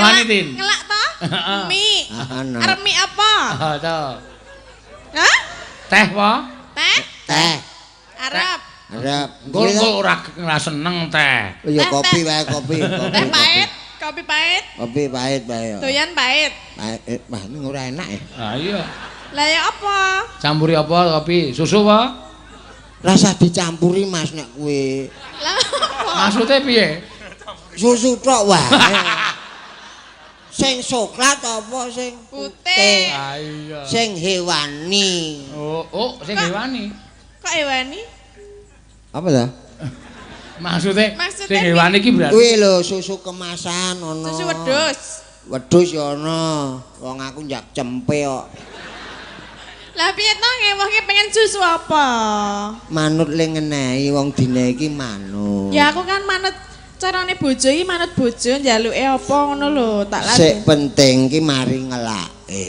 Mani, Tin. Ngelak to? Mie. Ana. Arep mie apa? Oh, to. Hah? Teh apa? Teh? Teh. Arep. Arep. Engko ora seneng teh. Ya Teh, kopi teh. wae kopi, kopi. Teh pahit, kopi pahit, Kopi pahit wae. doyan pahit. Pahit, wah ini ora enak ya. Ah iya. Lah ya apa? Campuri apa kopi? Susu apa? Rasa dicampuri Mas nek kowe. Lah apa? Maksudnya piye? Susu tok wae. Sing soklat apa sing Putih. Ah iya. Sing hewani. Oh, oh sing hewani. Kok hewani? Apa ta? Maksudnya, Maksudnya sing hewani iki berarti Kuwi lho susu kemasan ana. Susu wedhus. Wedhus ya ana. Wong aku njak cempe kok. Lah piye to ngewohke pengen susu apa? Manut le ngenehi wong dina iki manut. Ya aku kan manut carane bojo iki manut bojo njaluke apa ngono lho, tak latih. Sik penting ki mari ngelake.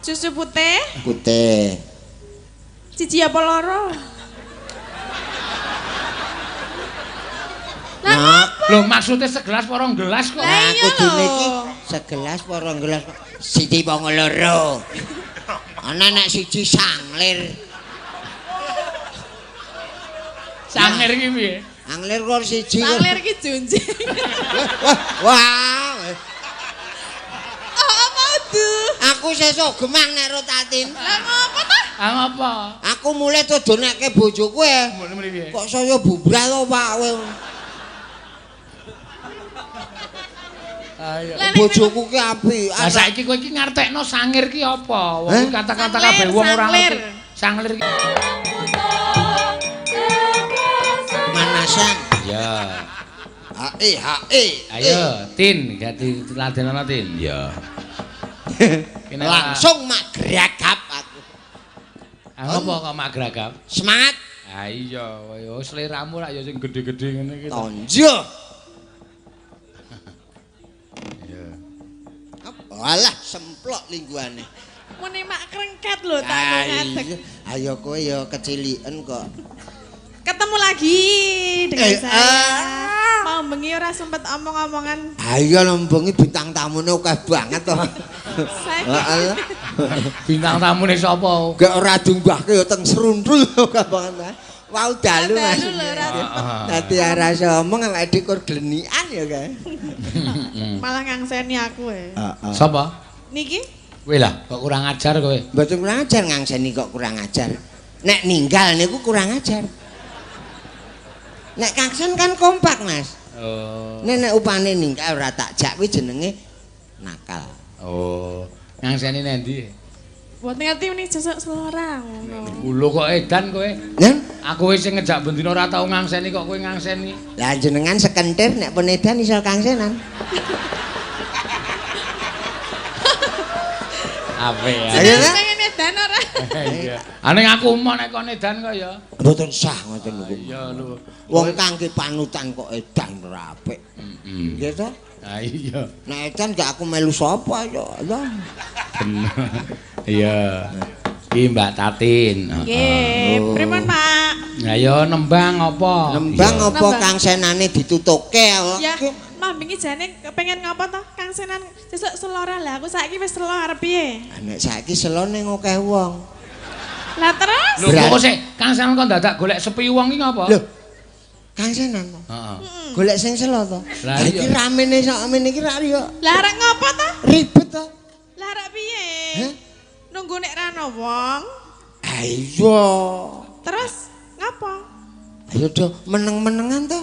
Susu putih, Putih. siji apa loro? Lah Nah, lho maksudnya segelas apa rong gelas kok? Lah nah iya kudune lho. iki segelas apa rong gelas siji apa loro. Ana nek siji sanglir. Sangir iki piye? Anglir kok siji. kok. Sanglir iki junjing. Wah, wah. Oh, apa udu? Aku sesuk gemah nek ro Tatin. Lah ngopo ta? Ah ngopo? Aku mulai tudunekke bojoku e. Mbok mrene piye? Kok saya bubrah to Pak kowe. Ah iya. Lah nek Bojoku ki apik. Lah saiki kowe iki ngartekno sangir ki apa? Wong Hah? kata-kata Sanglir, kabeh wong ora sanglir. ngerti. Sanglir ki. Manasan. Ya. HE HE. Ayo, Tin, ganti ladenono Tin. Ya. Kene Langsung mak gragap aku. Ah ngopo kok mak gragap? Semangat. Ah iya, ya seleramu rak ya sing gedhe-gedhe ngene iki. to. Tonjo. Iya. Alah semplok lingguane. Muni mak krengket lho tak ngadeg. Ayo, ayo kowe ya keciliken kok. Ketemu lagi dengan Eh, saya. ah. Mau bengi ora sempet omong-omongan. Ayo lembengi bintang tamune akeh banget to. Saya Heeh. Bintang tamune sapa? Gak ora diunggahke ya teng serundul akeh banget. Wau dalu Mas. Dalu lho ora sempet. Dadi ora iso omong awake dhewe kur glenikan ya kae. Malah ngangseni aku e. Heeh. Sapa? Niki Kowe lah, kok kurang ajar kowe. Mboten kurang ajar ngangseni kok kurang ajar. Nek ninggal niku kurang ajar. Nek kaksen kan kompak, Mas. Oh. Nek nek upane ninggal ora tak jak kuwi jenenge nakal. Oh. Ngangseni nendi? mboten ngerti muni sesuk selora ngono. Lho kok edan kowe? Nen, Aku wis sing ngejak bendina ora tau ngangseni kok kowe ngangseni. lah jenengan sekentir nek pun edan iso kangsenan. Ape ya. Ayo, Jenengan Nak. pengen edan ora? Iya. Ane aku mau nek kon edan kok ya. Mboten sah ngoten niku. Iya lho. Wong kangge panutan kok edan ora apik. Heeh. Nggih to? Ah iya. Nek edan gak aku melu sapa ya. Ya. Bener. Iya. Iki Mbak Tatin. Nggih, pripun Pak? Lah ya nembang apa? Nembang Iya. apa Nembang. kangsenane ditutuke Ya, mah bengi jane pengen ngopo to Kang Senan sesuk selora lah aku saiki wis selo arep piye? Nek saiki selo ning akeh wong. Lah terus? Lho kok sik Kang Senan kok dadak golek sepi wong iki ngapa? Lho. Kangsenan to. Heeh. Golek sing selo to. Lah Lah iya. iki ramene sakmene iki rak yo Lah arek ngopo to? ribet to. Lah arek piye? Hah? Nunggu nek ra ono wong, Ayo. terus ngopo? Ayo do meneng-menengan to.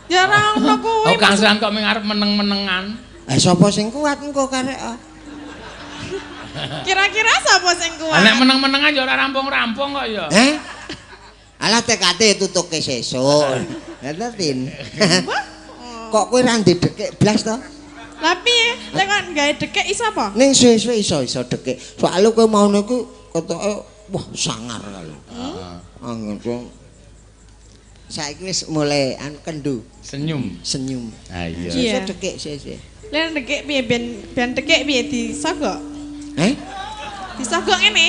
Ya ora ono kuwi. Oh Kang Senan kok mung arep meneng-menengan. Lah sapa sing kuat engko karek? ah? Kira-kira sapa sing Lah kuat? nek meneng-menengan ya ora rampung-rampung kok ya. Heh? Alah TKT tutuke sesuk. Lah to, Tin. Wah. Kok kowe ra ndekek blas to? Lah piye? Lek kok gawe dekek iso apa? Ning suwe-suwe iso dekek. Soale kowe mau niku ketoke wah sangar kali. Heeh. Ah ngono. Saiki wis mulai anu kendu, Senyum. senyum. Ah iya. Iya. Sesuk dekek sesuk. Lah dekek piye ben ben dekek piye disogok? Eh? Disogok ngene.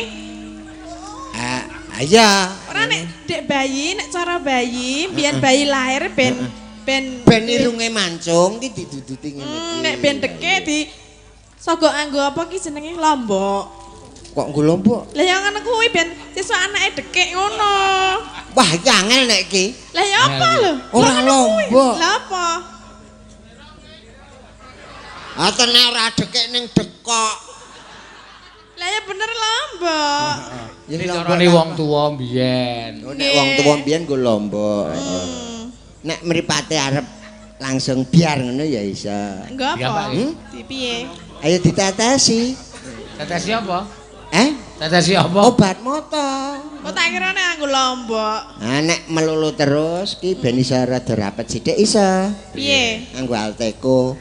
Ah, iya. Ora nek dek bayi, nek cara bayi, biyen bayi lahir ben Ben Ben irunge mancung ki diduduti ngene iki. Nek ben deke di sogok nganggo apa ki jenenge lombok. Kok nggo lombok? Lah ya ngono kuwi ben sesuk anake dekek ngono. Wah, iki angel nek iki. Lah ya apa lho? Ora lombok. Lah apa? Ah tenan ora dekek ning dekok. Lah ya bener lombok. Ya Ini carane wong tuwa mbiyen. Oh, nek wong tuwa mbiyen nggo lombok. Nek mripate arep langsung biar ngono ya iso. Nggo apa? Hmm? Di piye? Ayo ditetesi. Tetesi apa? Eh? Tetesi apa? Obat mata. Kok tak kira nek nganggo lombok. Nah, nek melulu terus ki ben iso rada rapet sithik iso. Piye? Nganggo Alteco.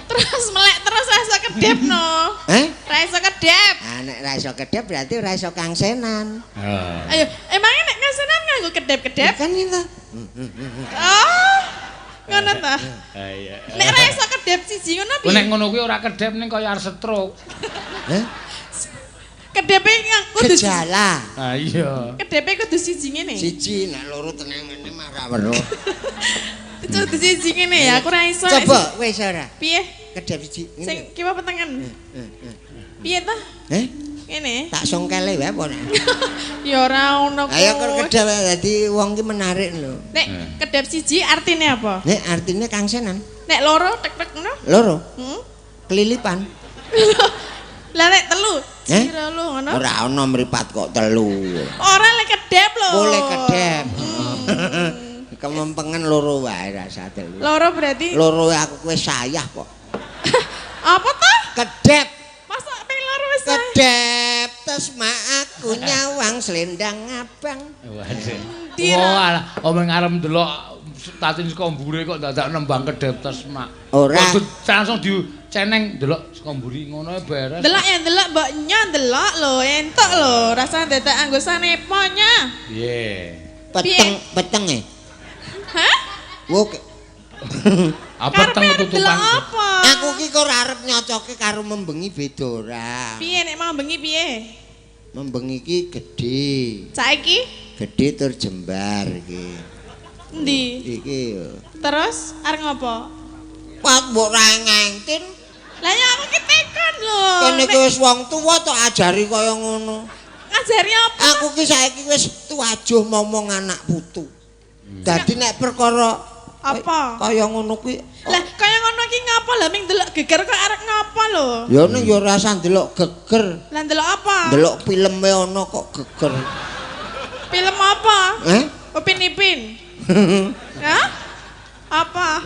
Terus melek terus ra iso kedep no. Eh? Ra iso kedep. Ah nek ra iso kedep berarti ora iso kangsenan. Heeh. Ayo, emangnya nek kangsenan nganggo kedep-kedep? Kan itu. Oh. Ngono ta? Iya. Nek ra iso kedep siji ngono Ku nek piye? ngono kuwi ora kedep ning kaya arep stroke. Hah? Kedepe kudu Gejala. Ah iya. Kedepe kudu siji ngene. Siji nek loro tenang ngene mah ra weruh. Kudu siji ngene ya, aku ra iso. Coba wis ora. Piye? Kedep siji ngene. Sing kiwa petengan. Piye ta? Eh? Ngene. Tak songkele wae apa ora? Ya ora ono Ayo kok kedep dadi wong ki menarik lho. Nek kedep siji artine apa? Nek artine kangsenan. Nek loro tek-tek ngono? Loro. Hmm? Kelilipan. Lah nek telu, Eh? sira lu ngono. Ora ana mripat kok telu. Ora lek kedep lho. Boleh kedep. Kemempengen loro wae rasa telu. Loro berarti Loro aku kowe sayah kok. apa ta? Kedep. Masa ping loro wis sayah? Kedep tesma aku nyawang selendang abang. Waduh. Ndi Oh alah, omong arep ndelok Tatin saka mburi kok dadak nembang kedep tesma. Ora. Kudu langsung diceneng ndelok saka mburi ngono ae beres. Delok ya delok mbok nyo delok lho, entuk lho, rasa dadak anggo sanepo nya. Piye? Peteng peteng e. Hah? Wo Apa Karepe teng arep delok tutupan? apa? aku ki kok ora arep nyocoke karo membengi beda ora. Piye nek mau bengi piye? Membengi ki gedhe. Saiki Gedhe tur jembar iki. endi? Iki yo. Terus arep ngopo? Pak mbok ra ngengtin. Lah ya aku ki tekon lho. Kene ki wis wong tuwa tok ajari kaya ngono. Ngajari apa? Aku ki saiki wis tuajuh momong anak putu. Dadi nek perkara Apa? Kaya ngono kuwi. Lah kaya ngono ki ngapa lah ming delok geger kok arep ngapa lho? Ya ning ya ora usah ndelok geger. Lah ndelok apa? Ndelok filme ana kok geger. Film apa? Eh? Upin Ipin. Hah? Apa?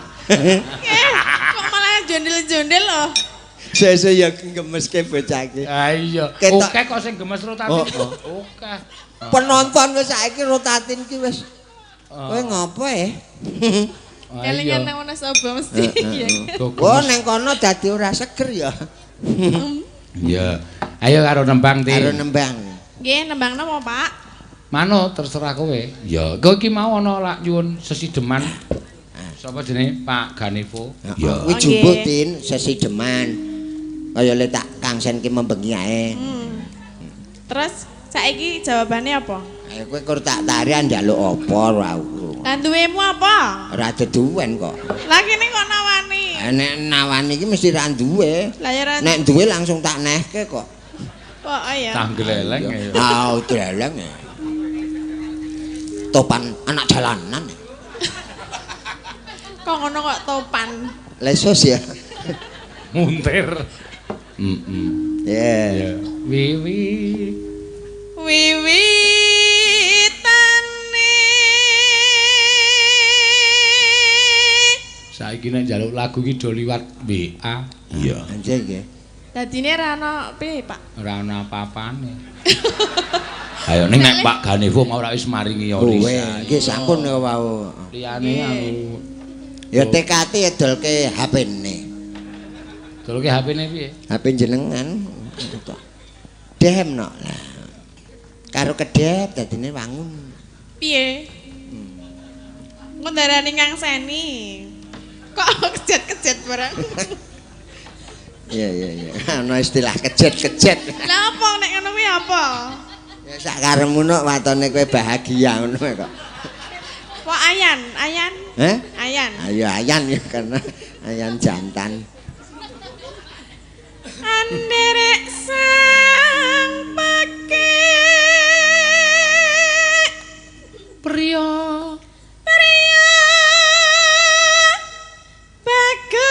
Kok malah jondel-jondel loh. Sesuk ya gemeske bocah iki. Ah iya. Ketok. Oke kok sing gemes Rotatin. Oh, Oke. Penonton wis saiki Rotatin ki wis. Oh. Kowe ngopo eh? Ah, Kelingan iya. nang Wonosobo mesti. Iya. Kok Oh gemes. nang kono dadi ora seger ya. Iya. Ayo karo nembang, Tin. Karo nembang. Nggih, nembang napa, Pak? Manut terserah kowe. Ya, kowe iki mau ana lak nyuwun sesideman. Sapa jenenge? Pak Ganevo. Ya. Kuwi Oh, jumbo nggih. Tin sesideman. Kaya le tak kangsen ki membengi ae. Terus saiki jawabannya apa? Ayo kowe kur tak tarian njaluk apa ora aku. Lah duwemu apa? Ora deduwen kok. Lah kene kok nawani. Nek nawani iki mesti ra duwe. Lah ya ra Nek duwe langsung tak nehke kok. kok ya. Cah gleleng ya. Ah, gleleng ya. Topan anak jalanan. Kok ngono kok topan. Lesos ya. Muntir. Heeh. Ya. Ya. Wiwi. Wiwitane Saiki nek njaluk lagu iki do liwat WA. Iya. Anjir nggih. Dadine ra ono piye, Pak? Ora ana apa-apane. Ayo ning nek Pak Ganevo mau ora wis maringi Kowe Orisa. nggih sampun ya wau. Liyane aku Ya TKT ya dolke HP-ne. dolke HP-ne piye? HP jenengan. Dem no. Lah. Karo kedep dadine wangun. Piye? Engko ndarani Kang Seni. Kok kejet-kejet barang. Iya iya iya. Ana istilah kejet-kejet. Lah apa nek ngono kuwi apa? Ya sak karepmu nok watone kowe bahagia ngono kok. Kok ayan, ayan. Heh? Ayan. Ayo ayan ya karena ayan jantan. Anderek sang pake Priya. Priya bagus.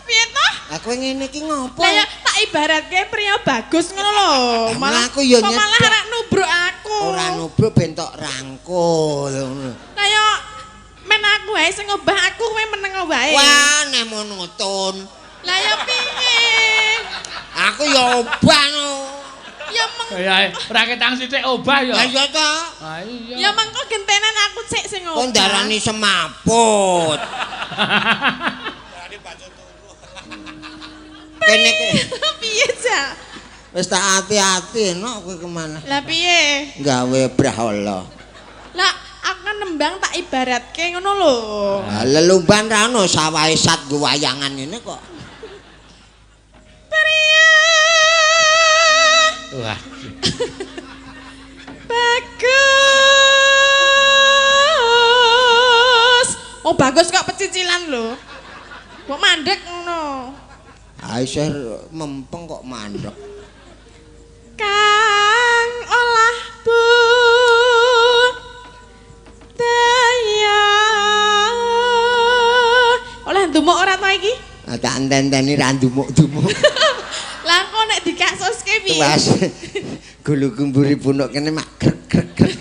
Piye toh? Aku ngene iki ngopo? Lah ya tak ibaratke priya bagus ngono lho. Malah aku ya kok malah arek nubruk aku. Ora nubruk ben tok rangkul ngono. Lah ya men aku wae sing ngobah aku kowe meneng wae. Wah, nek monoton. Lah ya piye? Aku ya obah no. Ya meng Ya ora ketang sithik obah ya. Lah iya ta. Ha iya. Ya mengko gentenan aku sik sing obah. Kok ndarani semaput. Kene piye, Jak? Wis tak ati-ati nok kowe kemana? Lah piye? Gawe brahala. Lah aku kan nembang tak ibaratke ngono lho. Lah lelumban ra ono sawahe sat nggo wayangan ngene kok. Priya Wah. Bagus. Oh bagus kok pecicilan lho. Kok mandek ngono. Ah isih mempeng kok mandek. Kang olah budaya. Oleh ndumuk ora to iki? Ah tak enten-enteni ra ndumuk-ndumuk. Lah kok nek dikasuske piye? Tuas. Gulu mburi punuk kene mak grek grek grek.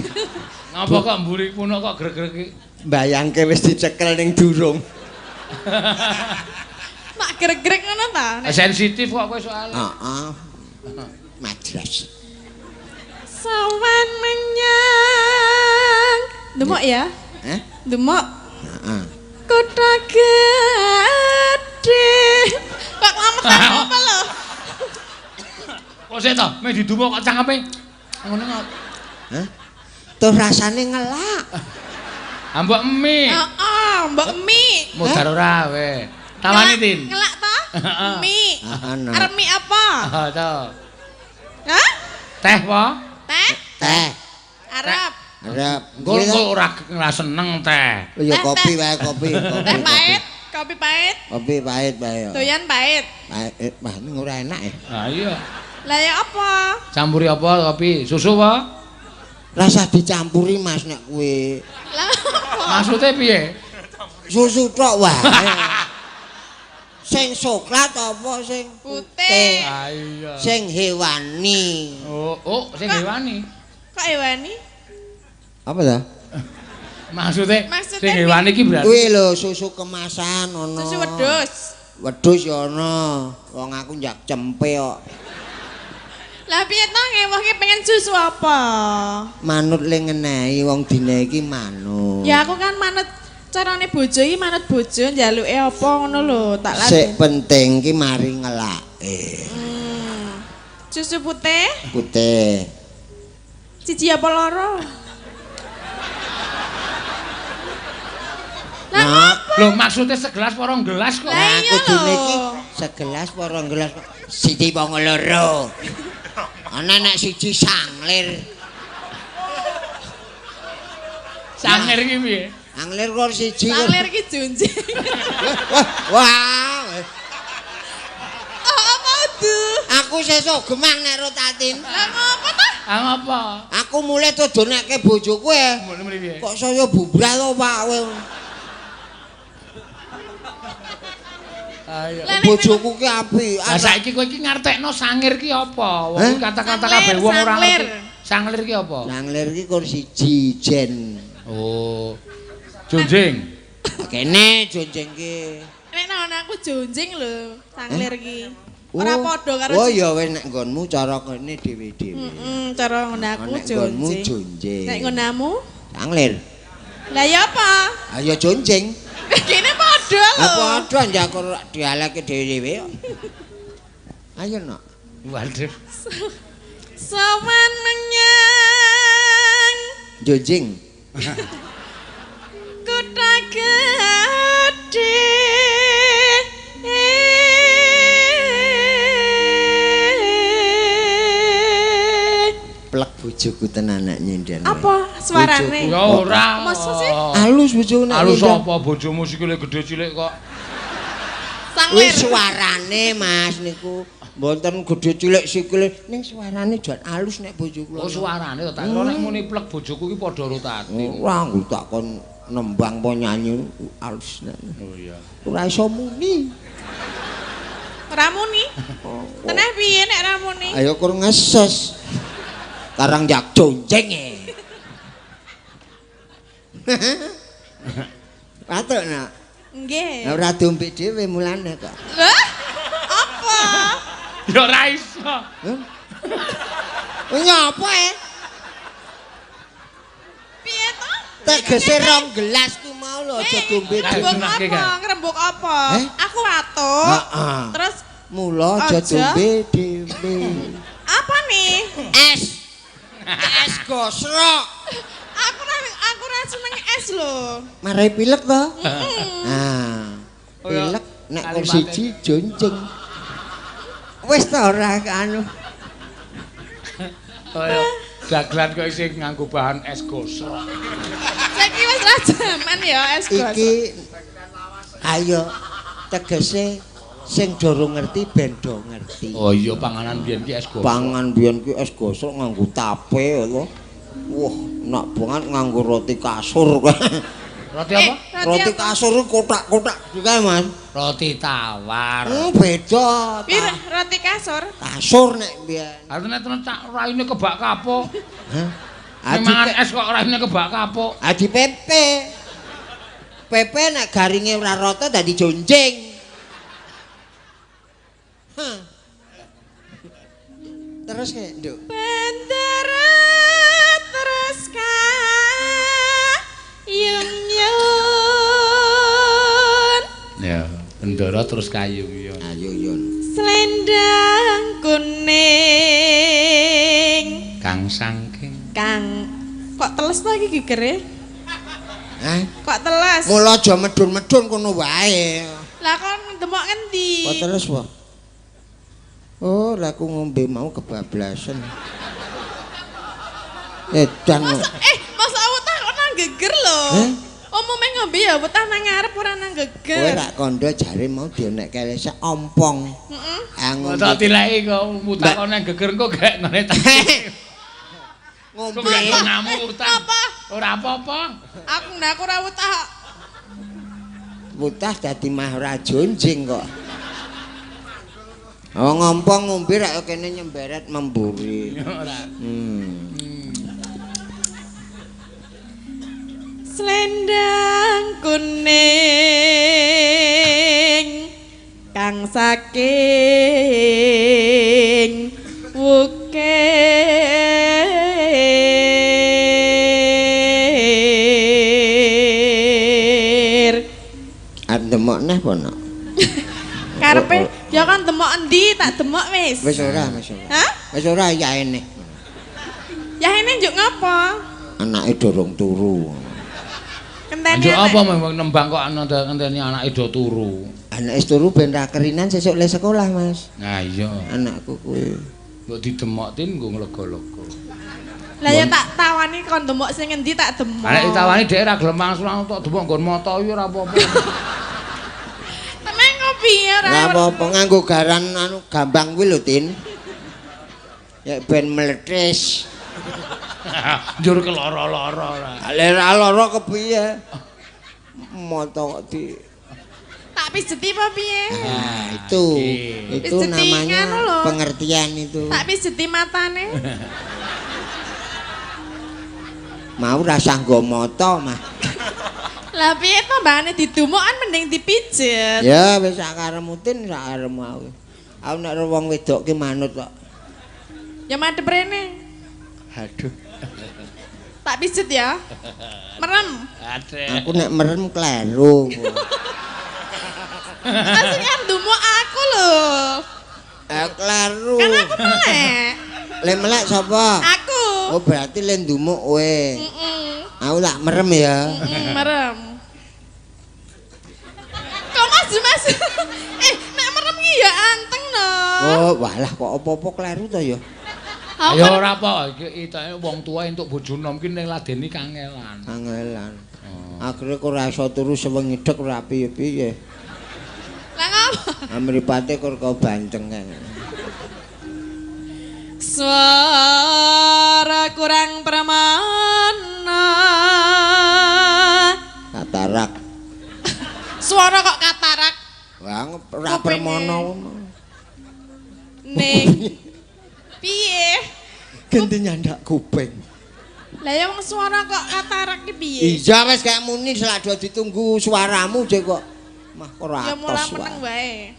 Ngapa kok mburi punuk kok grek-grek iki? Bayangke wis dicekel ning durung. Mak grek-grek ngono ta? Sensitif kok kowe soalnya. Heeh. Madras. Sawan menyang. Ndumuk ya? Heh? Ndumuk. Heeh. Kutha gedhe. Kok lametan apa lho? Kok sik to, meh didumuk kok cangkeme. Ngono kok. Hah? Tuh rasane ngelak. Ah mbok mie. Heeh, mbok mie. Modar ora we. Tawani Tin. Ngelak to? Mie. Heeh. Arep mie apa? Heeh to. Hah? Teh apa? Teh? Teh. Arep. Arep. Engko ora seneng teh. Ya kopi wae, kopi, kopi. Teh pahit, kopi pahit. Kopi pahit wae. Doyan pahit. Pahit, wah ini ora enak ya. Lah iya. Lah ya apa? Campuri apa kopi? Susu apa? Rasa dicampuri Mas nek kowe. Lah apa? Maksudnya piye? Susu tok wae. Sing soklat apa sing putih? Ah iya. Sing hewani. Oh, oh sing hewani. Kok hewani? Apa ta? Maksudnya sing hewani iki berarti kuwi lho susu kemasan ono. Susu wedhus. Wedhus ya ono. Wong aku njak cempe kok. Lah piye to ngewohke pengen susu apa? Manut le ngenehi wong dina iki manut. Ya aku kan manut carane bojo iki manut bojo njaluke apa ngono lho, tak lati. Sik penting ki mari ngelake. Susu putih? Putih. Siji apa loro? Lah apa? Lho maksudnya segelas apa rong gelas kok? Lah iya kudune iki segelas apa rong gelas kok. Siji apa loro. Ana nek siji sanglir. Sanglir iki piye? Sanglir kok siji. Sanglir iki junjing. Wah, wah. Oh, apa udu? Aku sesuk gemang nek rotatin. Lah ngopo ta? Ah ngopo? Aku mulai to donekke bojoku e. Kok saya bubrah to, Pak kowe. Ayo. Bojoku ki apik. Lah saiki kowe iki ngartekno sangir ki apa? Wong kata-kata kabeh wong ora ngerti. Sanglir ki apa? Sanglir ki kur siji jen. Oh. Jonjing. Kene jonjing ki. Nek nang aku jonjing lho, sanglir ki. Ora padha karo. Oh ya wis nek nggonmu cara kene dhewe-dhewe. Heeh, cara nggon aku jonjing. Nek nggonmu jonjing. Nek nggonamu? Sanglir. Lah ya apa? Ha ya jonjing. Kene padha lho. Lah padha njakur dialeke dhewe-dhewe kok. Ayo nok. Waduh. Sowan menyang jonjing. Kutha gedhe. Plek bojoku tenan nek nyindhen. Apa? Suarane. Ya ora. Masa sih? Alus bojoku nek. Alus apa bojomu sikile gedhe cilik kok. Sanglir. Wis suarane Mas niku mboten gedhe cilik sikile ning suarane jan alus nek bojo kula. Oh suarane to tak kira nek muni plek bojoku ki padha karo Tatin. Ora nggo takon nembang apa nyanyi alus nek. Oh iya. Ora iso muni. Ora muni. Teneh piye nek ora muni? Ayo kur ngeses. Karang jak jonjeng e. Patuk nak. Nggih. Ora diombe dhewe mulane kok. Lah? Apa? Ya ora iso. Hah? Nyapa e? Piye to? Tegese rong gelas ku mau lho aja diombe dhewe. Ngrembug apa? Ngrembug apa? Aku watuk. Heeh. Terus mula aja diombe dhewe. Apa nih? Es. Es gosrok. Aku ora seneng es lho. Marai pilek to? Heeh. Pilek nek kur siji jonjeng. Wis ta ora anu. Kaya dagelan kok isih nganggo bahan es gosrok. Saiki wis ra jaman ya es gosrok. Iki ayo tegese sing durung ngerti ben do ngerti. Oh iya panganan biyen ki es gosrok. Pangan biyen ki es gosrok nganggo tape lho. Wah, nak banget nganggo roti kasur. Roti apa? Roti kasur kotak-kotak juga, Mas. Roti tawar. Beda. Pir roti kasur? Kasur nek biyen. Artine tenan cak raine kebak kapuk. Hah? Mangan es kok raine kebak kapuk. Adi pepe. Pepe nek garinge ora rata dadi jonjeng. Hah. Terus kayak, Nduk. Bendera terus kayung yun. Ya, bendera terus kayung yun. Ayo yun. Selendang kuning. Kang sangking. Kang kok teles to iki gegere? Hah? Kok teles? Mula aja medun-medun kono wae. Lah kon demok ngendi? Kok teles wae? Oh, lah aku ngombe mau kebablasan. Edan. Masa wetah kok nang geger lho. Umume ngombe ya wetah nang ngarep ora nang geger. Kowe rak kandha jare mau dionekke sak ompong. Heeh. Ngombe. Tak tileki kok wetah kok nang geger engko gek ngene ta. Ngombe ngamu wetah. Apa? Ora apa-apa. Aku ndak ora wetah. Wetah dadi mah ora jonjing kok. Oh ngompong ngombe rak kene nyemberet memburi. Ora. Selendang kuning kang saking wukir. Arep demok neh apa nok? Karepe ya kan demok endi tak demok wis. Wis ora, wis ora. Hah? Wis ora yaene. Yaene njuk ngapa? Anake durung turu. Kenteni njuk apa memang nembang kok ngenteni anake do turu. Anake turu ben ra kerinan sesuk le sekolah, Mas. Nah iya. Anakku kuwi. Mbok didemok tin nggo nglega-lega. Lah ya tak tawani kon demok sing endi tak demok. Nek ditawani dhek ra gelem langsung tok demok nggon mata iki ora apa-apa. Piye ora Ora apa-apa nganggo garan anu gambang kuwi lho, Tin. Ya ben meletis. Njur keloro-loro ora. Lha lara kepiye? Mata kok di tak pijeti apa piye? Nah, itu. Itu pijeti namanya pengertian itu. Tak pijeti matane. Mau rasa nggo mata mah. Lah piye to mbane didumuk kan mending dipijet. Ya wis sak karepmu Tin, sak karepmu aku. Aku nek wong wedok ki manut kok. Ya madhep rene. Aduh. Tak pijet ya. Merem. Aku nek merem kleru. Asing arep ndumuk aku lho. Kleru. Kan aku melek. Le melek sapa? Aku. Oh berarti le ndumuk kowe. Heeh. Aku tak merem ya. Merem. Kok Mas? Nek merem ki ya anteng no. Oh, walah kok apa-apa kleru to ya. Ya ora apa, iki wong tuwa entuk bojo nom ki ning ladeni kangelan. Kangelan. Akhire kok ora iso turu sewengi dek ora piye-piye. Lah ngapa? Mripate kur kok banceng kae. Suara kurang pramana. Katarak. Suara kok katarak? Wah, ora permono. Ning piye? Ganti nyandak kuping. Lah ya wong suara kok katarak ki piye? Iya wis kayak muni selak do ditunggu suaramu je kok. Mah kok ora Ya mulah meneng wae.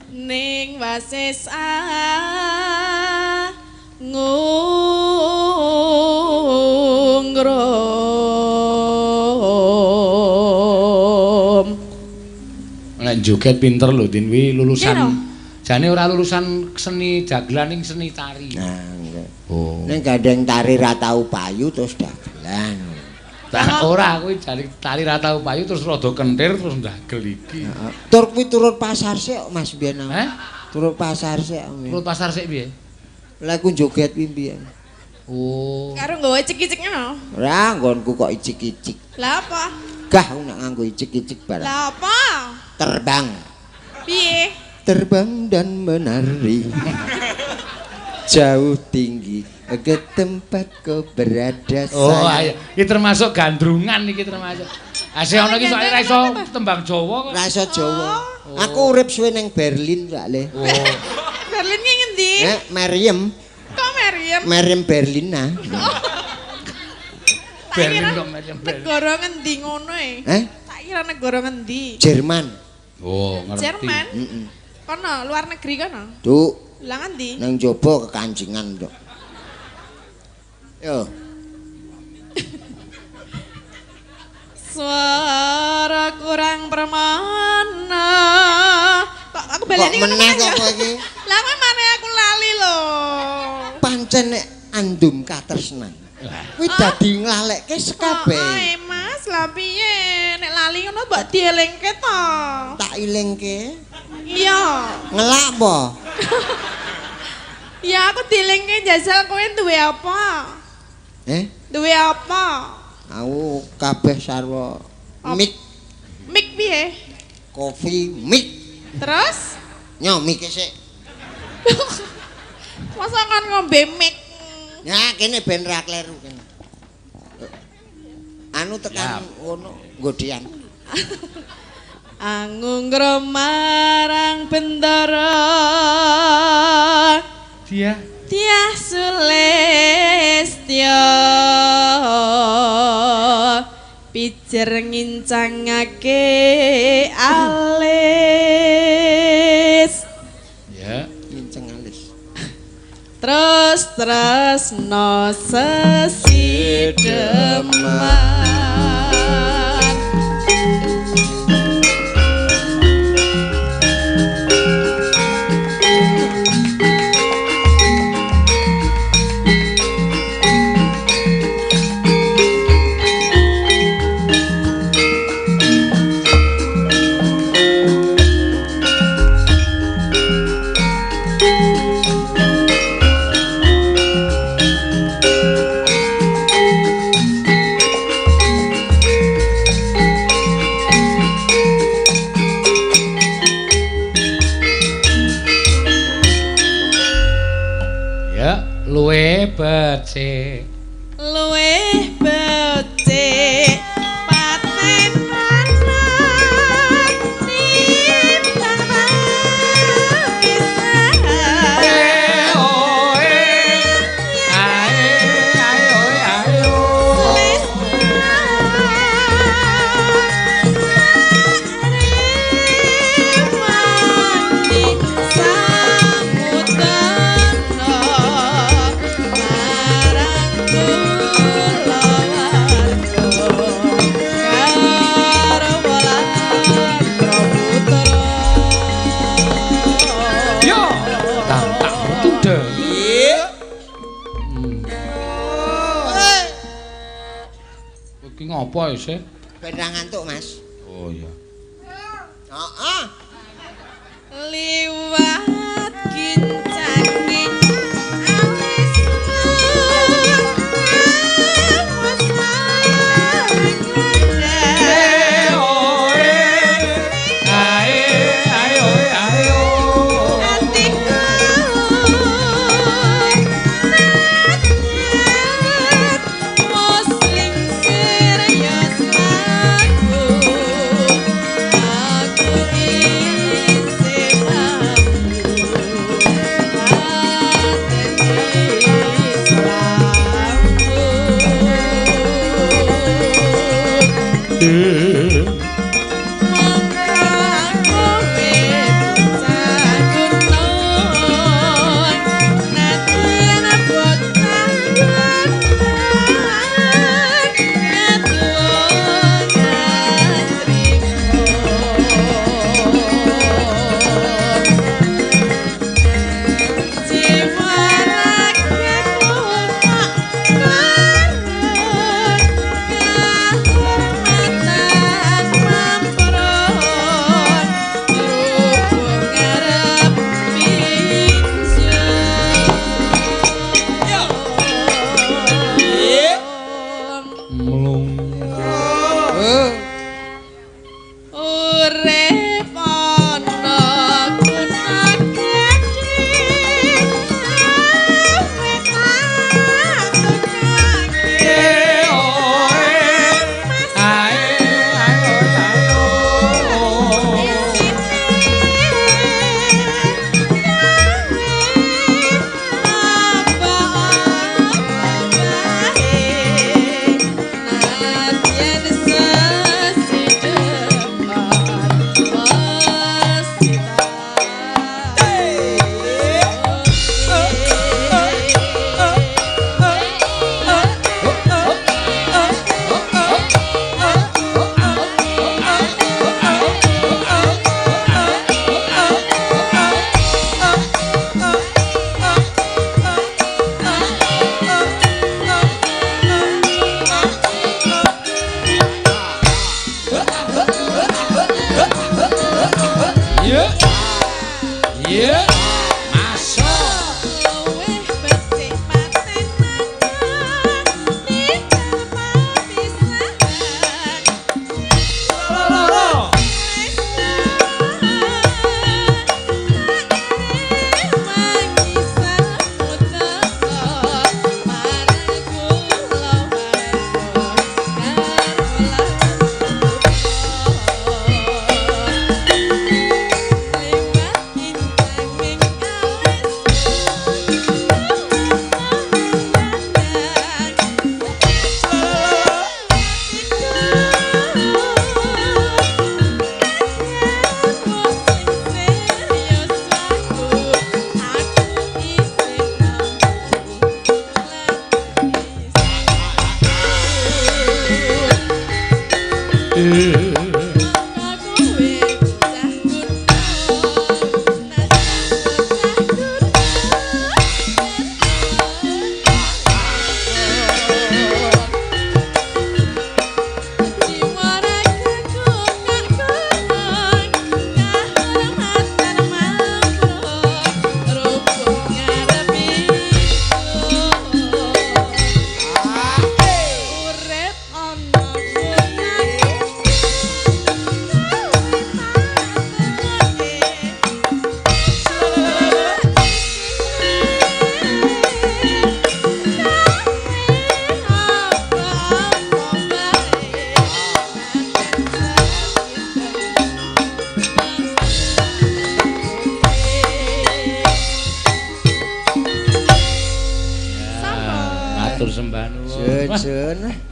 Ning wasis ngungrum. Nek joget pinter lho Din wi lulusan. Jane ora lulusan seni dagelan ning seni tari. Nah, nggih. Oh. Ning gandeng tari ra tau payu terus dagelan. Lah ora kuwi jane tari ra tau payu terus rada kentir terus ndagel iki. Heeh. Tur kuwi turut pasar sik Mas biyen. Heh? Turut pasar sik. Turut pasar sik piye? Lah ku joget kuwi biyen. Oh. Karo nggawa icik-icik ngono. Ora nggonku kok icik-icik. Lah apa? Gah aku nek nganggo icik-icik barang. Lah apa? Terbang. Piye? Terbang dan menari jauh tinggi ke tempat kau berada. Oh ayo, iki termasuk gandrungan iki termasuk. Asih ana iki soalnya ra iso tembang Jawa kok. Ra iso Jawa. Aku urip suwe ning Berlin soalé. Oh. Berlin ki ngendi? Meriem. Kok Meriem? Meriem Berlina. Berlin kok Meriem Berlin. Negara ngendi ngono e? Tak kira negara ngendi? Jerman. Oh, ngerti. Jerman? Heeh. Kono luar negeri kono. Duk. Lah ngendi? Nang jaba kekancingan, Dok. Yo. Suara kurang permana. Kok aku baleni ngono meneh kok kowe iki? Lah kowe mare aku lali lho. Pancen nek andum katresnan. Kuwi dadi nglalekke sekabeh. Oh, Mas, lah piye? Nek lali ngono mbok dielingke to. Tak ilingke. Iya. Ngelak apa? Ya aku dielingke jajal kowe duwe apa? Duwe apa? Aku kabeh sarwa mik. Mik piye? Kopi mik. Terus? Nyo mik sik. Masa kan ngombe mik? Ya kene ben ra kleru kene. Anu tekan ngono nggodean. Angungrum marang bendara Dia Dia Sulistya pijer ngincangake alis. Ya, ngincang alis. Terus tresno sesideman. Luwe becik, luwe becik paten paten timbang pisan. Oe ae ae oe ae o. Ngopo isih? Ben ra ngantuk, Mas. Oh iya. Heeh. Liwat kincanging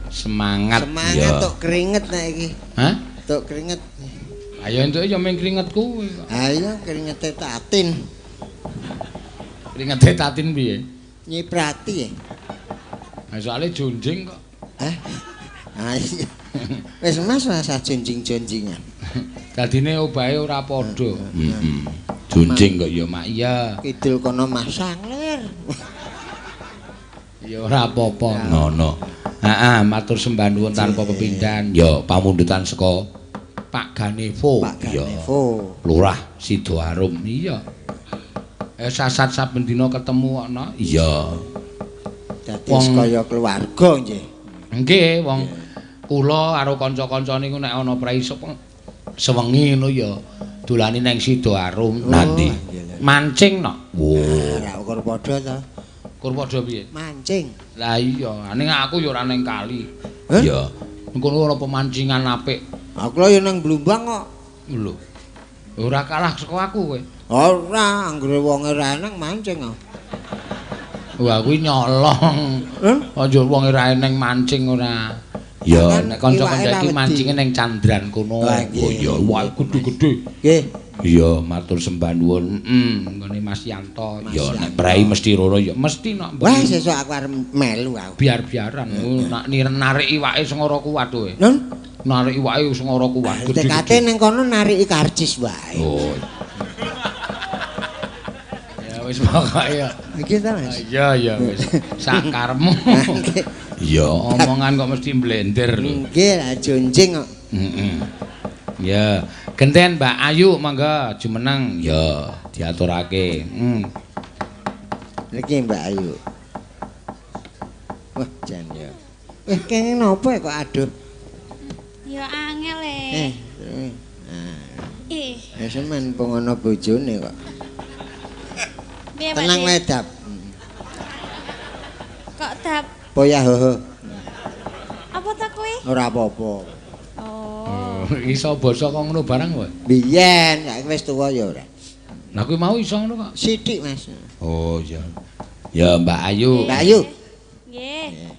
Semangat. Semangat tok keringet nek iki. Hah? Tok keringet. Ayo entuke ya mung keringet kuwi kok. Ha iya keringete Tatin. Keringete Tatin piye? Nyiprati ya. Ha soalé jonjing kok. Hah? Ha iya. Wis Mas rasa jonjing-jonjingan. Dadine obahe ora padha. Heeh. Jonjing kok ya mak iya. Kidul kono Mas Sanglir. Ya ora apa-apa. Ngono. Heeh, matur sembah nuwun tanpa pepindhan. Ya pamundutan saka Pak Ganevo. Pak Ganevo. Lurah Sidoarum. Iya. Sasat saben dina ketemu ana. Iya. Dadi kaya keluarga nggih. Nggih, wong kula karo kanca-kanca niku nek ana prei sewengi ngono ya dolane nang Sidoarum. Nanti mancing no. Ora ukur padha to. Kur padha piye? Mancing. Lah iya, ning aku ya ora ning kali. Iya. Engko ora pemancingan apik. Aku lho ya nang Blumbang kok. Lho. Ora kalah saka aku kowe. Ora, anggere wonge ra eneng mancing kok. Wah, kuwi nyolong. Aja wonge ra eneng mancing ora. Ya nek kanca-kanca iki mancinge ning Candran kono. Oh iya, wah gedhe-gedhe. Nggih. Iya, matur sembah nuwun. Heeh, nggone Mas Yanto. Ya nek prei mesti rono ya mesti nok. Wah, sesuk aku arep melu aku. Biar-biaran nak narik iwake sing ora kuat kowe. Nun, narik iwake sing ora kuat. Tekate ning kono nariki karcis wae. Oh. Ya wis pokoke ya. Iki ta, Mas? Iya, ya wis. Sakarmu. Iya, omongan kok mesti blender lho. Nggih, lah jonjing kok. Heeh. Ya, genten Mbak Ayu monggo jumeneng. Ya, diaturake. Niki Mbak Ayu. Wah, jan ya. Weh, kene napa kok aduh? Ya angel e. Eh. Ya semen pengono bojone kok. Tenang wae, Dap. Kok Dap? Poyah hoho. Apa ta kuwi? Ora apa-apa. Oh. Iso basa kok ngono barang kowe? Biyen, saiki wis tuwa ya ora. Lah kuwi mau iso ngono kok. Sithik, Mas. Oh iya. Ya Mbak Ayu. Mbak Ayu. Nggih.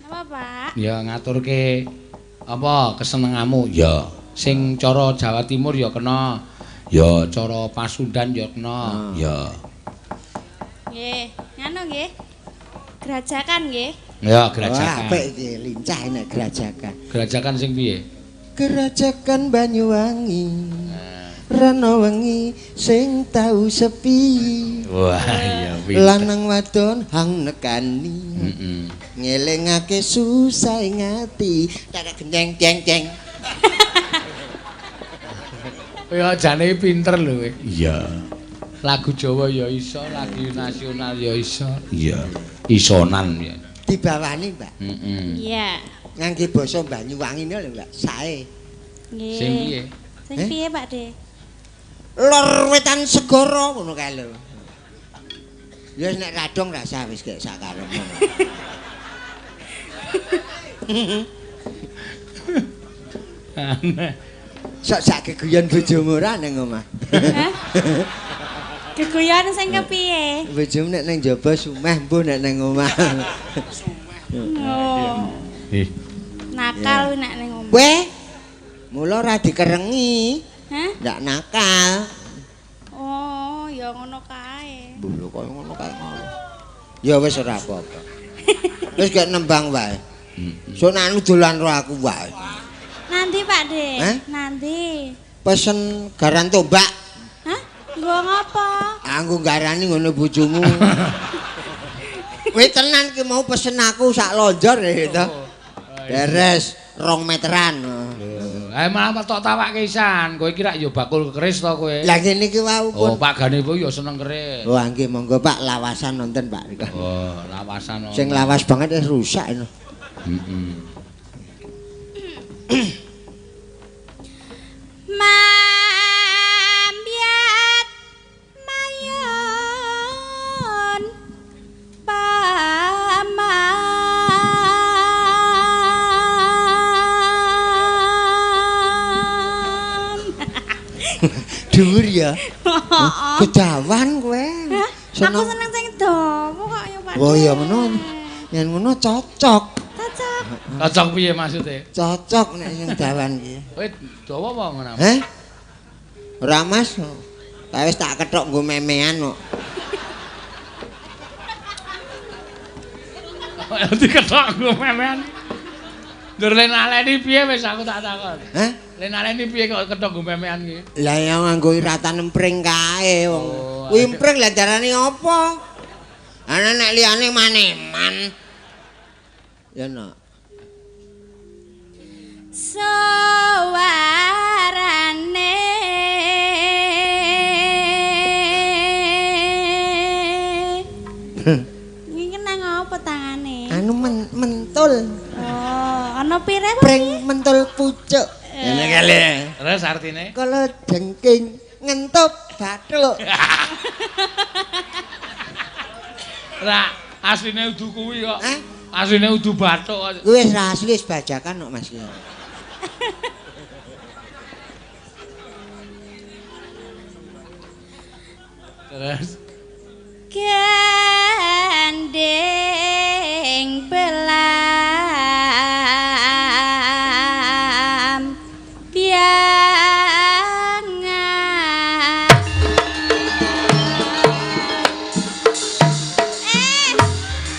Napa, Pak? Ya ngaturke apa kesenenganmu? Ya, sing cara Jawa Timur ya kena. Ya cara Pasundan ya kena. Ya. Nggih, ngono nggih. Grajakan nggih. Ya, grajakan. Wah, apik iki, lincah nek grajakan. Grajakan sing piye? Grajakan Banyuwangi. Rana wengi sing tau sepi. Wah, iya pinter. Lanang wadon hang nekani. Heeh. Ngelingake susah ing ati. Tarak genjeng jeng jeng. Ya jane pinter lho kowe. Iya. Lagu Jawa ya iso, lagu nasional ya iso. Iya. Isonan ya. Dibawani, Mbak. Heeh. Iya. Ngangge basa Banyuwangi lho, Mbak. Sae. Nggih. Sing piye? Sing piye, Pak De? Lor wetan segara ngono kae lho. Ya wis nek radong rasa wis gek sakarepmu. Aneh. Sok sak geguyon bojomu ora ning omah. Hah? Geguyon sing kepiye? Bojomu nek ning jaba sumeh mbuh nek ning omah. Oh. Ih. Nakal kuwi nek ning omah. Weh. Mula ora dikerengi. Hah? Ndak nakal. Oh, ya ngono kae. Mbuh lho kaya ngono kae ngono. Ya wis ora apa-apa. Wis gek nembang wae. Sok anu dolan ro aku wae. Nanti Pak De, Hah? Nanti. Pesen garan tombak. Hah? Nggo ngopo? Anggo garani ngono bojomu. Kowe tenan ki mau pesen aku sak lonjor ya to. Beres 2 meteran. Eh malah tok tawake isan. Kowe iki rak ya bakul keris to kowe. Lah ngene iki wau pun. Oh, Pak Gane ya seneng keris. Oh, nggih monggo Pak lawasan nonton Pak. Oh, lawasan. Sing lawas banget wis rusak ngono. Heeh. Mambiat mayon paman. Dhuwur ya. Kedawan kowe. Aku seneng sing dawa kok ya Pak. Oh ya ngono. Yen ngono cocok. Cocok. Cocok piye maksude? Cocok nek sing dawan iki. Kowe dawa apa ngono? Heh? Ora Mas. Ta wis tak kethok nggo memean kok. Dikethok nggo memean. Ndur lenaleni piye wis aku tak takon. Heh? Lenaleni piye kok kethok nggo memean iki? Lah ya nganggo iratan empring kae wong. Kuwi empring lah darani apa? Ana nek liyane maneman. Ya nak. Suwarane iki nang apa tangane? Anu mentul. Oh, ana pire apa? Pring mentul pucuk. Ngene kali. Terus artine? Kalau jengking ngentup bathuk. Ra, asline udu kuwi kok. Hah? Asline udu bathuk kok. Kuwi wis ra asli wis bajakan kok Mas. Terus gandeng belah. Biangan.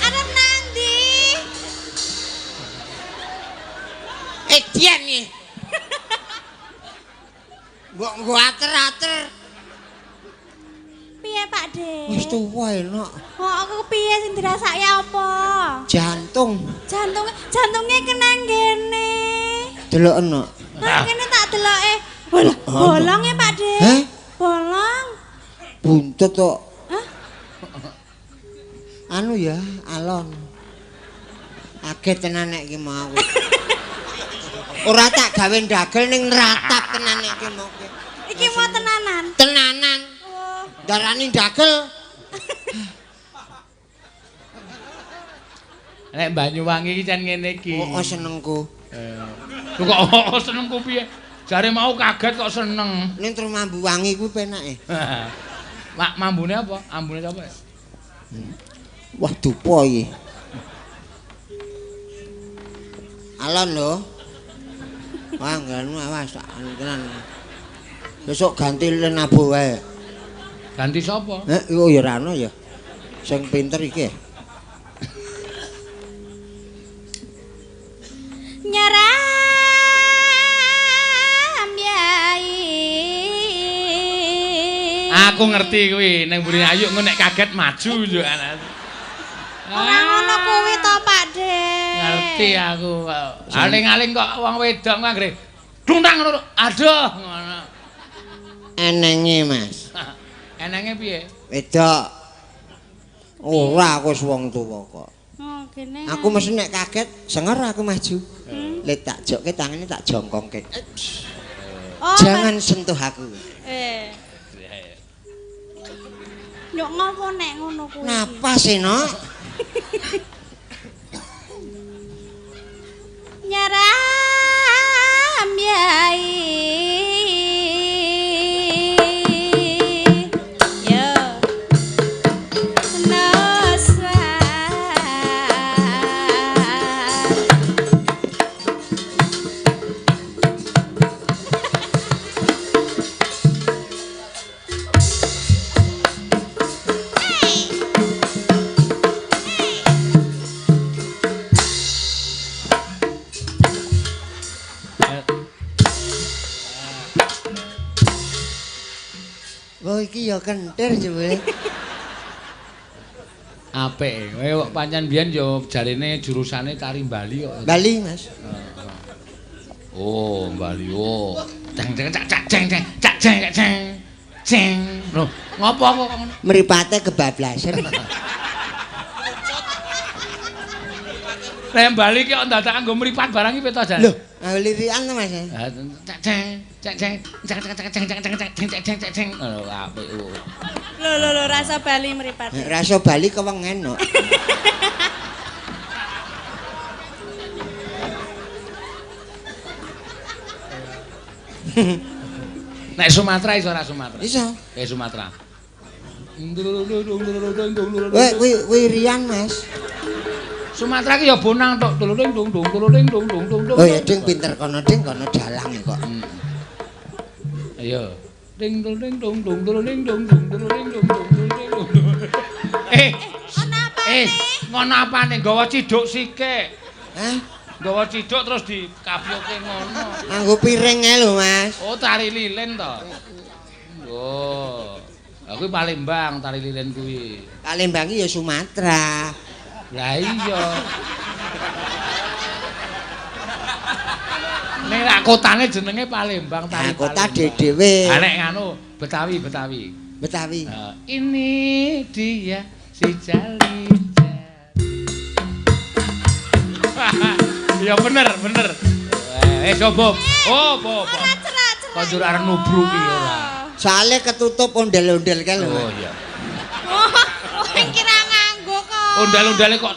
Arep nang ndi? Edian nih. Mbok nggo ater-ater. Piye Pak De? Wis tuwa enak. Oh, aku piye sing dirasake apa? Jantung. Jantunge kena ngene. Delok enak. Nah, kene tak deloke. Walah, bolonge Pak De. Heh? Bolong. Buntut kok. Hah? Anu ya, alon. Kaget tenan nek iki mau. Ora tak gawe ndagel ning nratap tenan nek iki mau. Iki mau tenanan. Tenanan. Oh. Darani ndagel. Nek Banyuwangi iki jan ngene iki. Oh, senengku. Lho kok oh, senengku piye? Jare mau kaget kok seneng. Ning terus mambu wangi kuwi penake. Mak mambune apa? Ambune sapa ya? Wah, dupa iki. Alon lho. Wah, nganu awas anu tenan. Besok ganti lenabu wae. Ganti sapa? Oh ya ora ono ya. Sing pinter iki. Nyaram yai. Aku ngerti kuwi ning mburi Ayu engko nek kaget maju yo anak. Ora ngono kuwi to Pak De. Ngerti aku. Aling-aling kok wong wedok kok anggere dungtang ngono. Aduh ngono. Enenge, Mas. Enenge piye? Wedok. Ora aku wis wong tuwa kok. Oh, kene. Aku mesti nek kaget senger aku maju. Lek tak jokke tangane tak jongkongke. Oh, Jangan sentuh aku. Nyok ngopo nek ngono kuwi? Napas e, Nok. Nyaram yai. Yo. Noswan. Wah, iki ya kentir jebule. Apik. Kowe kok pancen biyen yo jarene jurusane tari Bali kok. Bali, Mas. Oh, Bali. Oh. Ceng ceng cak cak ceng ceng cak ceng cak ceng. Ceng. Loh, ngopo kok ngono? Mripate kebablasan. Nek Bali ki kok dadak nggo mripat barang iki piye to, Jan? Loh, lirikan to, Mas. Cak ceng cak ceng cak cak cak ceng cak cak cak ceng cak ceng cak ceng. Lho, apik. Lho lho lho rasa Bali mripate. Rasa Bali kewengen kok. Nek Sumatera iso ora Sumatera? Iso. Sumatera. Kowe kuwi Rian, Mas. Sumatera ki ya bonang tok. Ding dong dong ding dong dong dong. Oh ya ding pinter kono ding kono dalang kok. Ayo. Ding dong ding dong dong ding dong dong ding dong dong ding dong. Ono apane? Ngono apane nggawa ciduk sikik. Hah? Nggawa ciduk terus dikapyoke ngono. Nganggo piring ae lho, Mas. Oh, tari lilin to. Oh. Aku Palembang tari lilin kuwi. Palembang ki ya Sumatera. Lah iya. Nek lak kotane jenenge Palembang tari. Nah, kota dhewe. Ha nek nganu Betawi, Betawi. Betawi. Ini dia si Jali. Ya bener, bener. Sobo. Oh, bobo. Ora cerak-cerak. Kok njur arep nubruki ora. Soale ketutup ondel-ondel kae lho. Oh iya. Oh, kira nganggo kok.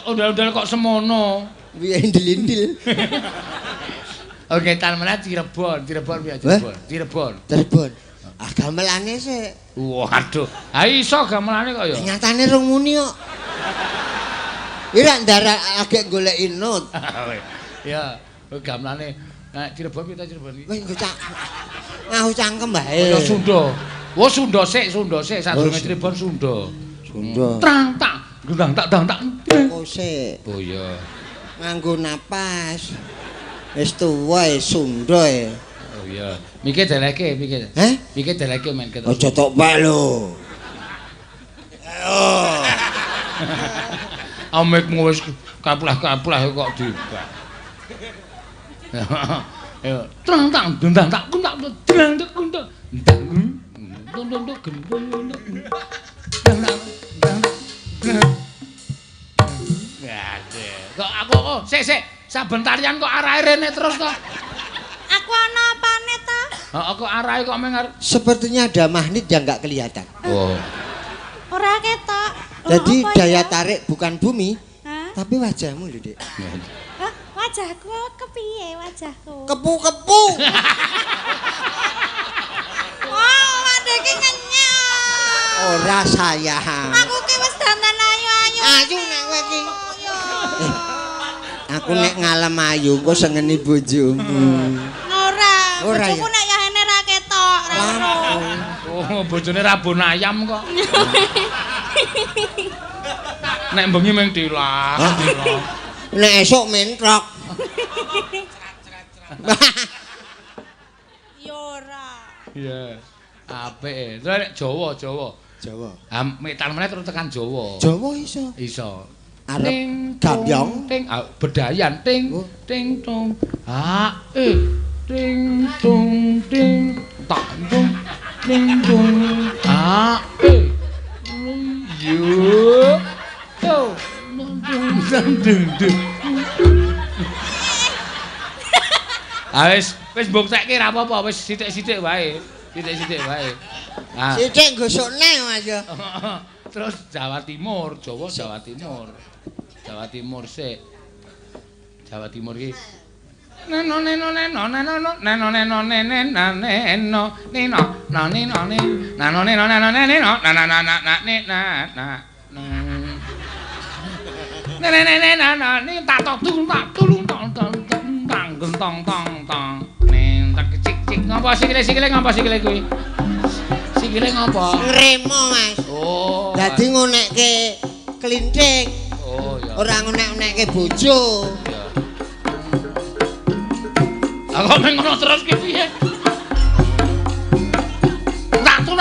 Ondel-ondel kok semono. Piye indil-indil. Oke, tan meneh Cirebon, Cirebon piye Cirebon? Cirebon. Cirebon. Ah gamelane sik. Waduh. Ha iso gamelane kok ya. Nyatane rung muni kok. Ira ndara agek goleki not. Ya, gamelane Nah, Cirebon piye ta Cirebon iki? Wis nggo cak. Ngahu cangkem bae. Kaya Sunda. Oh, Sunda sik, Sunda sik sadurunge Cirebon Sunda. Sunda. Trang tak, gendang tak dang tak. Kok sik. Oh iya. Nganggo napas. Wis tuwa e Sunda e. Oh iya. Mike deleke, mike. Heh? Mike deleke men ketok. Aja tok pek lho. Ayo. Amikmu wis kapleh-kapleh kok dibak. Ayo, trang tang dendang tak kuntak drang tak kuntak. Ndang. Tung tung tung gendong tung. Dang dang dang. Waduh. Kok aku kok sik sik saben tarian kok arahe rene terus to. Aku ana apane to? Heeh kok arahe kok meng arep. Sepertinya ada magnet yang enggak kelihatan. Oh. Ora ketok. Jadi daya tarik bukan bumi, tapi wajahmu lho, Dik. Hah? Wajahku kepiye wajahku? Kepu-kepu. Wah, Pak iki ngenyek. Ora sayang. Aku ki wis dandan ayu-ayu. Ayu nek kowe iki. Aku nek ngalem ayu engko sengeni bojomu. Ora, bojoku nek yahene ra ketok, ra ero. Oh, bojone rabon ayam kok. Nek bengi mung dilak, dilak. Nek esuk mentrok. Ya ora. Iya. Apik. Terus nek Jawa, Jawa. Jawa. Ha metan meneh terus tekan Jawa. Jawa iso. Iso. Arep gambyong ting bedayan ting ting tung. Ha e ting tung ting tak tung ting tung. Ha e. Yo. Yo. Dung dung dung. Ah wis wis mbuktekke ra apa-apa, wis sithik-sithik wae. Sithik-sithik wae. Ah. Sithik gosokne Mas ya. Terus Jawa Timur, Jawa Jawa Timur. Jawa Timur sik. Jawa Timur iki. Neno neno neno neno neno neno neno neno neno neno neno neno neno neno neno na na na na na na na. Ne ne ne na na ni tak tok tung tak tulung tong tong tang gentong tong tong. Ning tak cik cik ngopo sikile-sikile ngopo sikile kuwi? Sikile ngopo? Ngremo, Mas. Oh. Dadi ngonekke klinthing. Oh iya. Ora ngonek-onekke bojo. Iya. Aku meng ngono terus ki piye? Tak tung.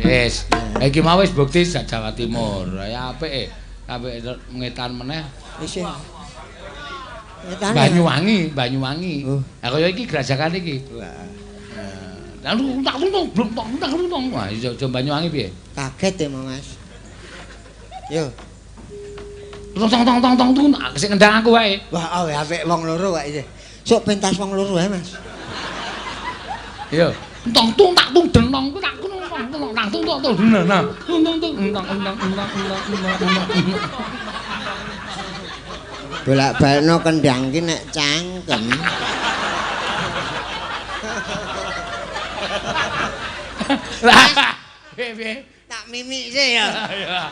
Wis, iki mau wis bukti Jawa Timur. Ya apik. Apik ngetan meneh. Wis. Ngetan. Banyuwangi, Banyuwangi. Lah kaya iki grajakan iki. Wah. Lah tak tung blung tong tak tung. Wah, iso Banyuwangi piye? Kaget ya, Mas. Yo. Tong tong tong tong tong sing ngendang aku wae. Wah, oh, apik wong loro wae iki. Sok pentas wong loro wae, Mas. Yo. Tong tung tak tung denong ku tak tung tong tang tung tung tung nah tung tung tung entang entang entang entang entang. Bolak-balikno kendang ki nek cangkem. Lah, piye? Tak mimik sih ya. Iya.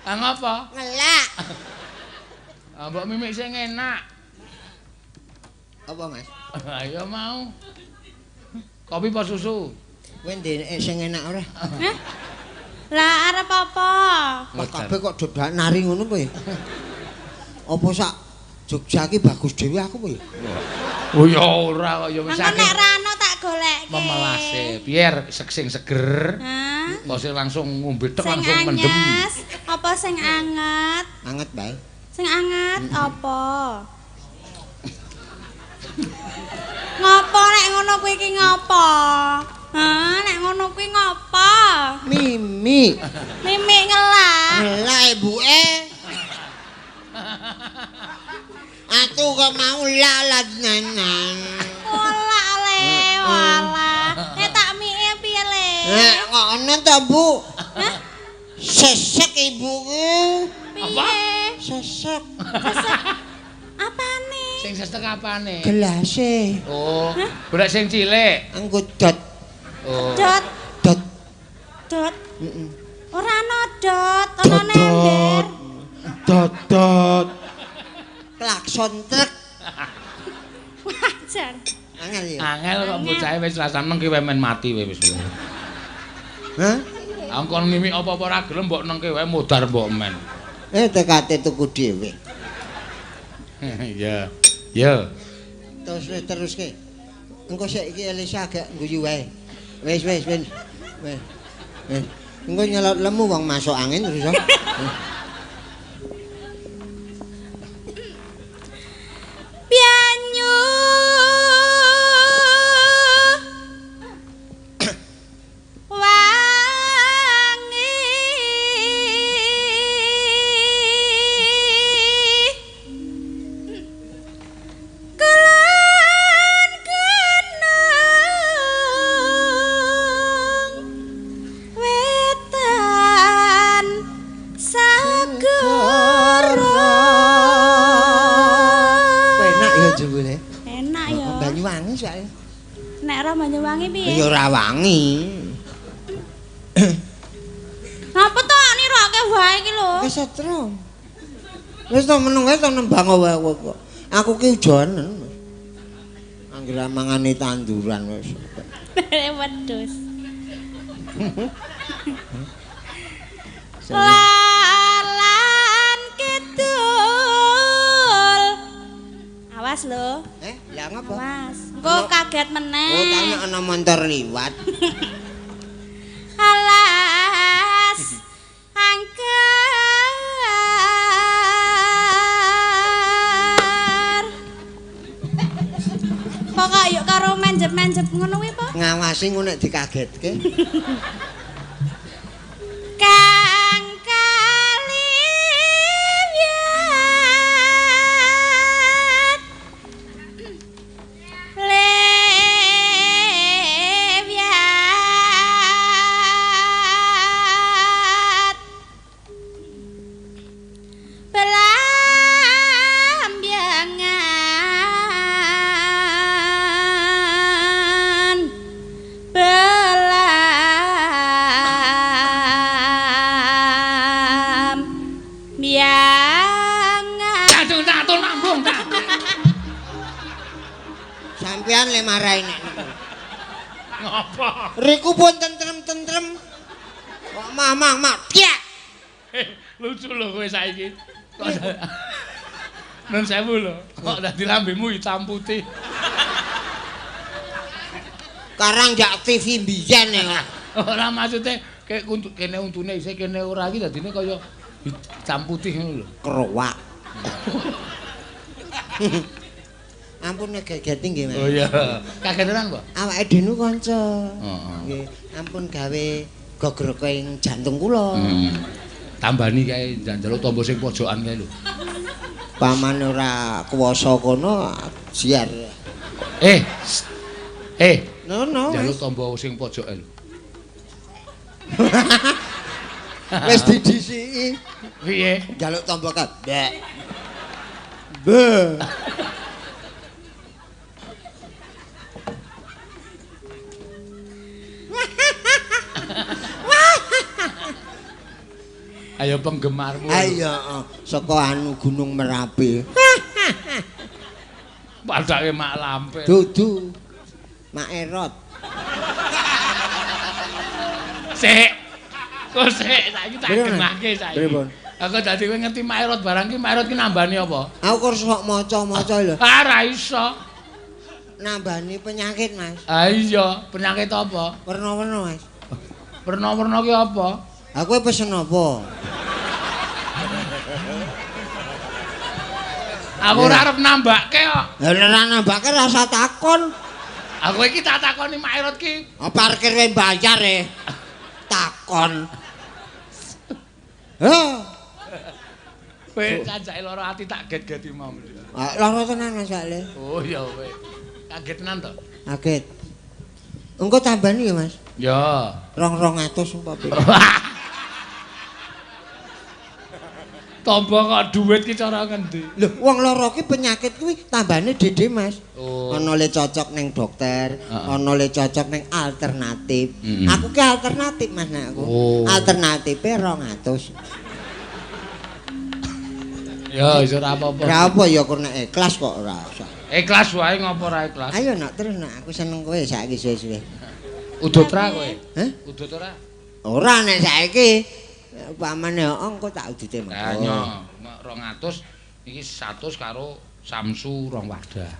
Ah ngapa? Ngelak. Ah mbok mimik sing enak. Apa, Mas? Ayo mau. Kopi apa susu? Kowe ndek sing enak ora? Hah? Lah arep apa? Wah kabeh kok dodak nari ngono kowe. Apa sak Jogja ki bagus dhewe aku kowe? Oh ya ora kok ya wis akeh. Nek ra ono tak goleke. Memelase. Biar sing seger. Hah? Kok sing langsung ngombe tek langsung mendem. Apa sing anget? Anget bae. Sing anget apa? Ngopo nek ngono kuwi iki ngopo? Hah, nek ngono kuwi ngopo? Mimi. Mimi ngelak. Ngelak ibuke. Aku kok mau lalat nanan. Ora le, walah. Nek tak mike piye le? Nek kok ana ta, Bu? Hah? Sesek ibuku. Piye? Sesek. Sesek. Apane? Sing sesek apane? Gelase. Oh, golek sing cilik. Anggo dot. Oh. Dot. Dot. Dot. Heeh. Ora ana dot, ana ember. Dodot. Klakson truk. Wajar. Angel ya. Angel kok bocahe wis rasa neng ki men mati kowe wis. Hah? Angkon ngimik apa-apa ora gelem mbok nengke wae modar mbok men. Tekate tuku dhewe. Iya. Ya. Terus teruske. Engko sik iki Elisa agak guyu wae. Wis wis wis. Wis. Wis. Engko nyelot lemu wong masuk angin terus. Banyu wangi kulon gunung wetan segara. Enak ya jebule. Enak ya. Banyuwangi soalnya. Nek ora Banyuwangi piye? Ya ora wangi. Ngapa to niroke wae iki lho? Wis setrum. Wis to meneng wae to nembang wae kok. Aku ki ujonen. Anggere mangane tanduran wis. Wedhus. Lalan kidul. Awas lho. Lah ngapa? Awas. Engko kaget meneh. Oh, tak ana montor liwat. Alas angker. Pokok yuk karo menjep-menjep ngono kuwi po. Ngawasi ngono nek dikagetke. Kang kaliwat lewiat belambangan belam biangan. Jantung tatul lambung ta. Sampeyan le marahi nek. Ngopo? Riku pun tentrem-tentrem. Kok mamang mak piak. Lucu lho kowe saiki. Kok Nun sewu lho. Kok dadi lambemu hitam putih. Karang jak TV mbiyen ya. Ora maksude kek kene untune isih kene ora iki dadine kaya hitam putih ngono lho. Krowak. Ampun nek gegeti nggih, Mas. Oh iya. Kagetenan kok. Awake dhewe kanca. Heeh. Nggih, ampun gawe gogrok ing jantung kula. Tambani kae njaluk tombo sing pojokan kae lho. Paman ora kuwasa kono siar. No no. Njaluk tombo sing pojoke lho. Wis didhisiki. Piye? Njaluk tombo kabeh. Be. Ayo penggemarmu. Ayo saka anu Gunung Merapi. Padake mak lampir. Dudu. Mak Erot. Sik. Kok sik saiki tak genahke saiki. Pripun? Aku dadi kowe ngerti mak Erot barang ki mak Erot ki nambani apa? Aku kok sok maca-maca lho. Ah ora iso. Nambani penyakit, Mas. Ah iya, penyakit apa? Werna-werna, Mas. Werna-werna ki apa? Aku pesen apa? Aku ora arep nambahke kok. Lah ora nambahke rasa takon. Aku iki tak takoni Mak Erot ki. Oh, parkir wae bayar e. Takon. Heh. Kowe cacake lara ati tak get-geti mau. Ah, lara tenan Mas Ale. Oh iya kowe. Kaget tenan to? Kaget. Engko tambani ya, Mas. Ya. 200 umpama. Tombo kok duit ki cara ngendi? Lho, wong loro ki penyakit kuwi tambane dede, Mas. Oh. Ana le cocok ning dokter, ana le cocok ning alternatif. Aku ki alternatif, Mas, nek aku. Oh. Alternatife 200. Ya iso ora apa-apa. Ora apa ya kok nek ikhlas kok ora usah. Ikhlas wae ngopo ora ikhlas? Ayo nak terus nak aku seneng kowe saiki suwe-suwe. Udut ra kowe? Hah? Udut ora? Ora nek saiki. Upamane engko tak udute mengko. Lah nyo, 200 iki 100 karo Samsu rong wadah.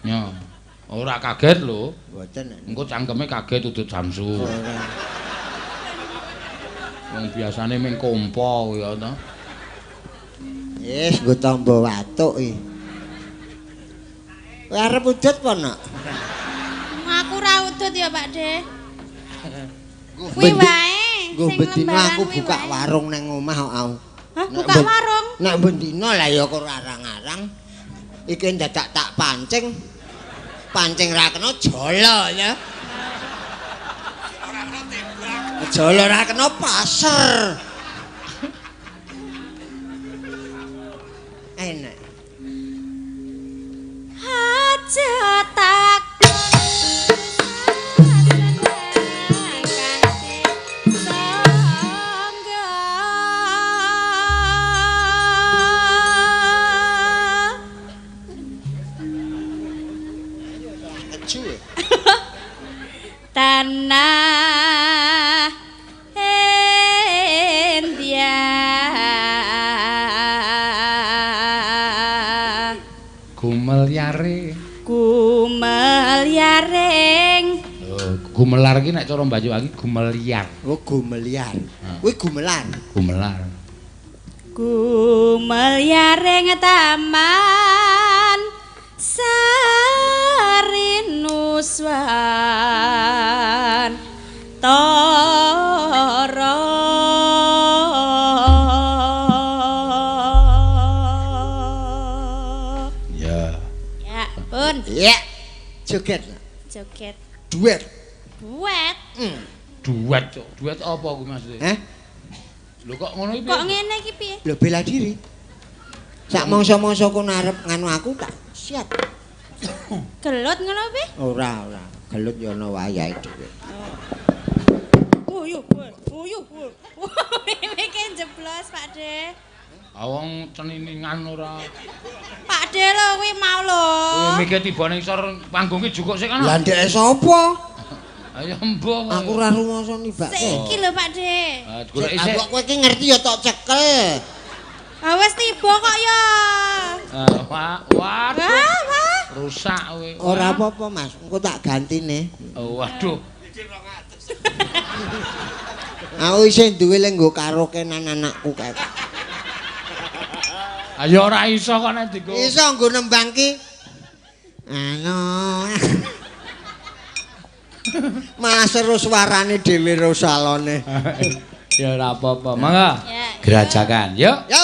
Nyo. Ora kaget lho. Mboten. Engko cangkeme kaget udut Samsu. Ora. Wong biasane ming kompo ya to. Wis nggo tamba watuk iki. Kowe arep udut apa, Nak? Aku ora udut ya, Pak De. Kuwi wae. Nggo bendina aku buka warung nang omah kok aku. Hah, buka warung? Nek bendina lah ya kok arang-arang. Iki ndadak tak pancing. Pancing ra kena jolo ya. Jolo ra kena pasar. Enak. Aja takon tanah India Gumelyare gumelyaring. Oh, gumelar iki nek cara Banyuwangi gumelyar. Oh, gumelyar. Kuwi gumelar. Gumelar. Gumelyaring taman Sarinuswan Tara. Ya. Ya, pun. Ya. Joget. Joget. Duet. Duet. Duet, Cuk. Duet apa kuwi maksudnya? Heh? Lho kok ngono iki piye? Kok ngene iki piye? Lho bela diri. Sak mangsa-mangsa kono arep nganu aku tak siap. Gelut ngono piye? Ora, ora. Gelut ya ana wayahe dhewe. Uyuh, uyuh. Mike jeblos, Pak De. Wong ceniningan ora. Pak De lho kuwi mau lho. Kuwi mike tiba ning isor panggung ki jukuk sik kana. Lah ndeke sapa? Ayo mbuh. Aku ora rumangsa nibake. Sik iki lho Pak De. Ah goleki sik. Kok kowe iki ngerti ya tok cekel. Ah wis tiba kok ya. Wah, waduh. Rusak kowe. Ora apa-apa Mas, engko tak gantine. Oh, waduh. Aku isih duwe lek nggo karaokenan anakku kae. Ayo ora iso kok nek dienggo. Iso nggo nembang ki. Anu. Malah seru suarane dhewe Rosalone. Ya ora apa-apa. Mangga. Ya. Gerajakan. Yuk. Yo.